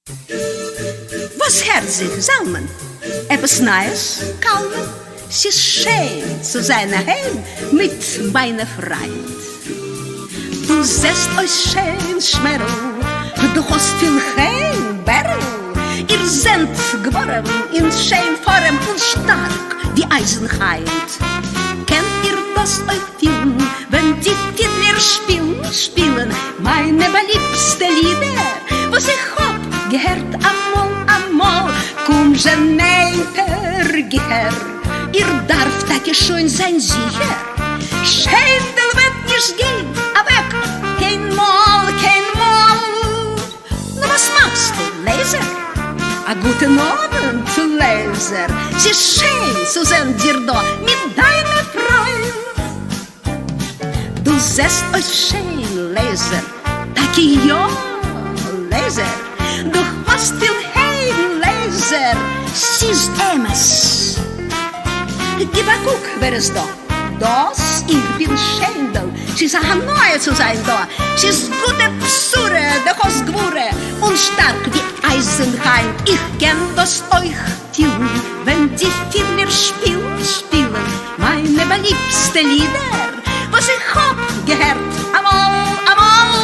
וואס הערט זיך, זלמן? עפעס נייעס, קלמן? ס'איז שיין צו זיין אהיים מיט מיינע פריינט. דו זעסט אויס שיין, שמערל, דו האסט פיל חן, בערל, איר זענט גבורים אין שיין פארעם און שטארק ווי אייזן היינט. קענט איר דאס אויך פילן ווען די פידלער שפילן, שפילן מיינע באליבסטע לידער וואס איך האב געהערט אמאל אמאל? קום זשע נענטער גיכער, איר דארפט טאקע שוין זיין זיכער, שיינדל וועט נישט גיין אוועק קיינמאל קיינמאל. נו וואס מאכסטו לעיזער? א גוטן אוונט לעיזער, ס'איז שיין צו זען דיר דא מיט דיינע פריינט. דו זעסט אויס שיין לעיזער, טאקע יא לעיזער, דו האסט פיל חן לעיזער, ס'איז אמת. גיב א קוק ווער איז דא. דאָס איך בין שיינדל, ס'איז אַ הנאה צו זיין דאָ, ס'איז גוטע בשורה, דו האָסט גבורה און שטאַרק ווי אייזן היינט, איך קען דאָס אויך פילן, ווען די פידלער שפּילן, שפּילן מיינע באַליבסטע לידער, וואָס איך האָב געהערט אַמאָל, אַמאָל.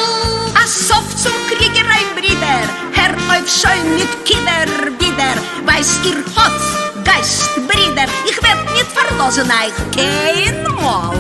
אַ סוף צום קריגעריי, ברידער, הער אויף שוין מיט קידער, ווידער, ווייז איר האָט גייסט, ברידער, איך וועט ניט פאַרלאָזן אייך קיינמאָל.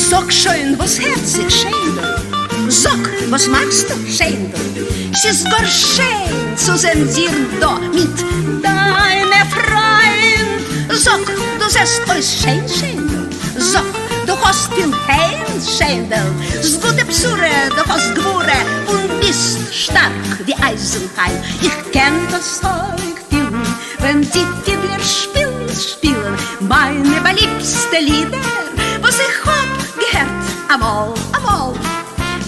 זאג שוין וואס הערט זיך שיינדל? זאג וואס מאכסטו שיינדל? ס'איז גאר שיין צו זען דיר דא מיט דיינע פריינט. זאג דו זעסט אויס שיין שיינדל? זאג דו האסט פיל חן שיינדל? ס'גוטע בשורה דו האסט גבורה און ביסט שטארק ווי אייזן היינט. איך קען דאס אויך פילן ווען די פידלער שפילן שפילן מיינע באליבסטע לידער וואס איך האב געהערט אמאל אמאל.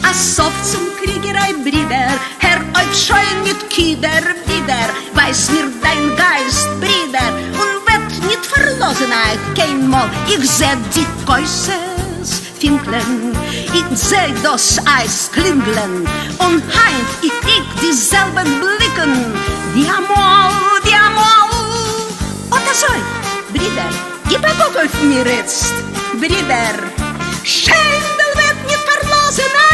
א סוף צום קריגעריי ברידער, הער אויף שוין מיט קידער ווידער, ווייז מיר דיין גייסט ברידער, און וועט ניט פארלאזן אייך קיינמאל, איך זע די כוסות פינקלען, איך זע דאס אייז קלינגלען, און היינט איך קריג די זעלבע בליקן ווי אמאל, ווי אמאל. אט אזוי, ברידער, גיב א קוק אויף מיר איצט, ברידער, שיינדל וועט ניט פארלאזן אייך.